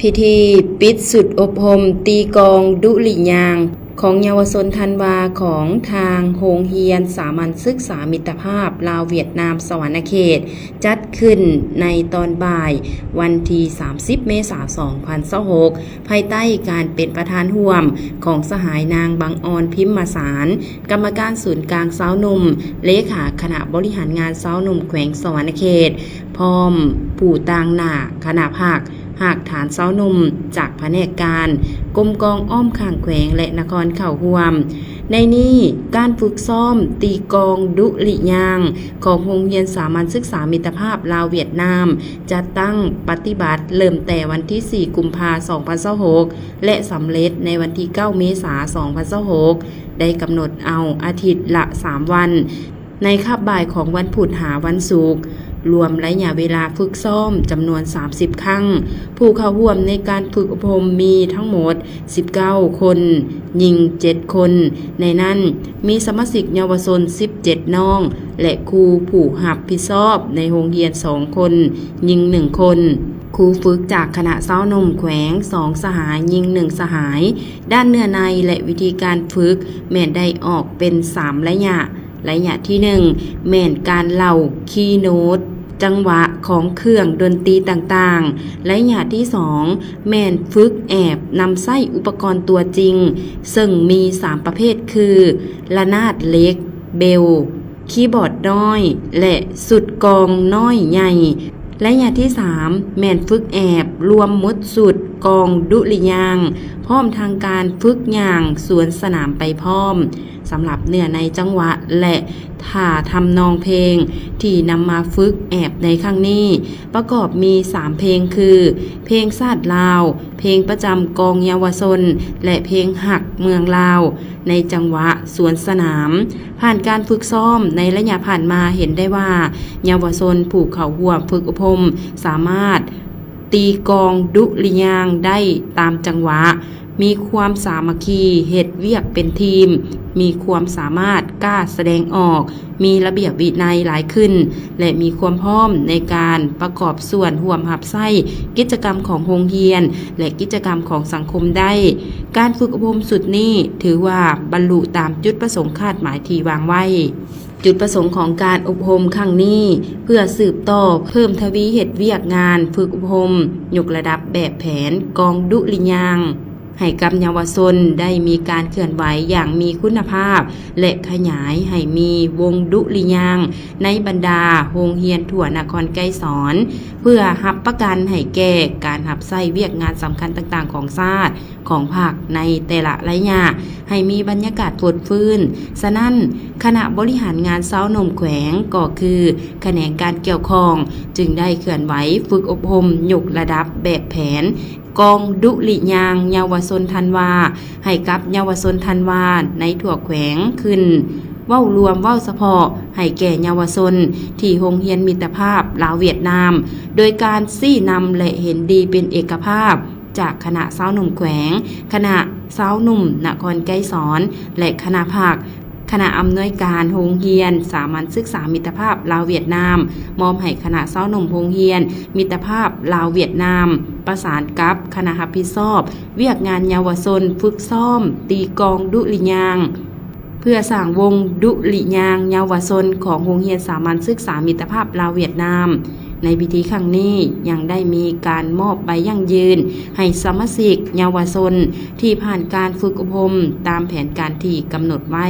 ພິທີປິດຊຸດອົບຮົມຕີກອງດຸລິຍາງ ຂອງເຍົາວະຊົນທັນວາ ຂອງທາງໂຮງຮຽນສາມັນສຶກສາມິດຕະພາບລາວຫວຽດນາມສະຫວັນນະເຂດ ຈັດຂຶ້ນໃນຕອນບ່າຍວັນທີສາມສິບເມສາສອງພັນຊາວຫົກ ພາຍໃຕ້ການເປັນປະທານຮ່ວມຂອງສະຫາຍນາງ ບັງອອນ ພິມມະສານ ກຳມະການສູນກາງຊາວໜຸ່ມ, ເລຂາຄະນະບໍລິຫານງານຊາວໜຸ່ມແຂວງສະຫວັນນະເຂດ, ພ້ອມຜູ້ຕາງໜ້າຄະນະພັກ, ຮາກຖານຊາວໜຸ່ມຈາກພະແນກການ, ກົມກອງອ້ອມຂ້າງແຂວງ ແລະ ນະຄອນເຂົ້າຮ່ວມ. ໃນນີ້, ການຝຶກຊ້ອມຕີກອງດຸລິຍາງຂອງໂຮງຮຽນສາມັນສຶກສາມິດຕະພາບລາວຫວຽດນາມ ຈັດຕັ້ງປະຕິບັດເລີ່ມແຕ່ວັນທີສີ່ ກຸມພາ ສອງພັນຊາວຫົກ ແລະ ສຳເລັດໃນວັນທີເກົ້າ ເມສາ ສອງພັນຊາວຫົກ ໄດ້ກຳນົດເອົາອາທິດລະສາມວັນ ໃນຄາບບ່າຍຂອງວັນພຸດຫາວັນສຸກ, ລວມໄລຍະເວລາຝຶກຊ້ອມຈຳນວນສາມສິບຄັ້ງ. ຜູ້ເຂົ້າຮ່ວມໃນການຝຶກອົບຮົມມີທັງໝົດສິບເກົ້າຄົນ, ຍິງເຈັດຄົນ, ໃນນັ້ນມີສະມາຊິກເຍົາວະຊົນສິບເຈັດນ້ອງ ແລະ ຄູຜູ້ຮັບຜິດຊອບໃນໂຮງຮຽນສອງຄົນ, ຍິງໜຶ່ງຄົນ, ຄູຝຶກຈາກຄະນະຊາວໜຸ່ມແຂວງສອງສະຫາຍ, ຍິງໜຶ່ງສະຫາຍ. ດ້ານເນື້ອໃນ ແລະ ວິທີການຝຶກແມ່ນໄດ້ອອກເປັນສາມໄລຍະ. ໄລຍະທີໜຶ່ງ ແມ່ນການເລົ່າຄີໂນດ, ຈັງຫວະຂອງເຄື່ອງດົນຕີຕ່າງໆ. ໄລຍະທີສອງ ແມ່ນຝຶກແອບນຳໃຊ້ອຸປະກອນຕົວຈິງ, ເຊິ່ງມີສາມປະເພດຄື ລະນາດເຫຼັກ, ເບວ, ຄີບອດນ້ອຍ ແລະ ຊຸດກອງນ້ອຍໃຫຍ່. ໄລຍະທີສາມ ແມ່ນຝຶກແອບລວມໝົດຊຸດກອງດຸລິຍາງ, ພ້ອມທັງການຝຶກຍ່າງສວນສະໜາມໄປພ້ອມ. ສຳລັບເນື້ອໃນ, ຈັງຫວະ ແລະ ທ່າທຳນອງເພງທີ່ນຳມາຝຶກແອບໃນຄັ້ງນີ້ ປະກອບມີສາມເພງຄື ເພງຊາດລາວ, ເພງປະຈຳກອງເຍົາວະຊົນ ແລະ ເພງຮັກເມືອງລາວ ໃນຈັງຫວະສວນສະໜາມ. ຜ່ານການຝຶກຊ້ອມໃນໄລຍະຜ່ານມາເຫັນໄດ້ວ່າ ເຍົາວະຊົນຜູ້ເຂົ້າຮ່ວມຝຶກອົບຮົມສາມາດຕີກອງດຸລິຍາງໄດ້ຕາມຈັງຫວະ, ມີຄວາມສາມັກຄີ, ເຮັດວຽກເປັນທີມ, ມີຄວາມສາມາດກ້າສະແດງອອກ, ມີລະບຽບວິໄນຫຼາຍຂຶ້ນ ແລະ ມີຄວາມພ້ອມໃນການປະກອບສ່ວນຮ່ວມຮັບໃຊ້ກິດຈະກຳຂອງໂຮງຮຽນ ແລະ ກິດຈະກຳຂອງສັງຄົມໄດ້. ການຝຶກອົບຮົມຊຸດນີ້ຖືວ່າບັນລຸຕາມຈຸດປະສົງຄາດໝາຍທີ່ວາງໄວ້. ຈຸດປະສົງຂອງການອົບຮົມຄັ້ງນີ້ ເພື່ອສືບຕໍ່ເພີ່ມທະວີເຮັດວຽກງານຝຶກອົບຮົມ, ຍົກລະດັບແບບແຜນກອງດຸລິຍາງ ໃຫ້ກັບເຍົາວະຊົນໄດ້ມີການເຄື່ອນໄຫວຢ່າງມີຄຸນນະພາບ ແລະ ຂະຫຍາຍໃຫ້ມີວົງດຸລິຍາງໃນບັນດາໂຮງຮຽນທົ່ວນະຄອນໄກສອນ ເພື່ອຮັບປະກັນໃຫ້ແກ່ການຮັບໃຊ້ວຽກງານສຳຄັນຕ່າງໆຂອງຊາດ, ຂອງພັກໃນແຕ່ລະໄລຍະ ໃຫ້ມີບັນຍາກາດຟົດຟື້ນ. ສະນັ້ນ, ຄະນະບໍລິຫານງານຊາວໜຸ່ມແຂວງ ກໍຄືຂະແໜງການກ່ຽວຂ້ອງ ຈຶ່ງໄດ້ເຄື່ອນໄຫວຝຶກອົບຮົມຍົກລະດັບແບບແຜນ ກອງດຸລິຍາງເຍົາວະຊົນທັນວາ ໃຫ້ກັບເຍົາວະຊົນທັນວາໃນທົ່ວແຂວງຂຶ້ນ ເວົ້າລວມ, ເວົ້າສະເພາະໃຫ້ແກ່ເຍົາວະຊົນທີ່ໂຮງຮຽນມິດຕະພາບລາວຫວຽດນາມ ໂດຍການຊີ້ນຳ ແລະ ເຫັນດີເປັນເອກະພາບຈາກຄະນະຊາວໜຸ່ມແຂວງ, ຄະນະຊາວໜຸ່ມນະຄອນໄກສອນ ແລະ ຄະນະພັກ. ຄະນະອຳນວຍການໂຮງຮຽນສາມັນສຶກສາມິດຕະພາບລາວຫວຽດນາມ ມອບໃຫ້ຄະນະຊາວໜຸ່ມໂຮງຮຽນມິດຕະພາບລາວຫວຽດນາມ ປະສານກັບຄະນະຮັບຜິດຊອບວຽກງານເຍົາວະຊົນຝຶກຊ້ອມຕີກອງດຸລິຍາງ ເພື່ອສ້າງວົງດຸລິຍາງເຍົາວະຊົນຂອງໂຮງຮຽນສາມັນສຶກສາມິດຕະພາບລາວຫວຽດນາມ. ໃນພິທີຄັ້ງນີ້ຍັງໄດ້ມີການມອບໃບຢັ້ງຢືນໃຫ້ສະມາຊິກເຍົາວະຊົນທີ່ຜ່ານການຝຶກອົບຮົມຕາມແຜນການທີ່ກຳນົດໄວ້.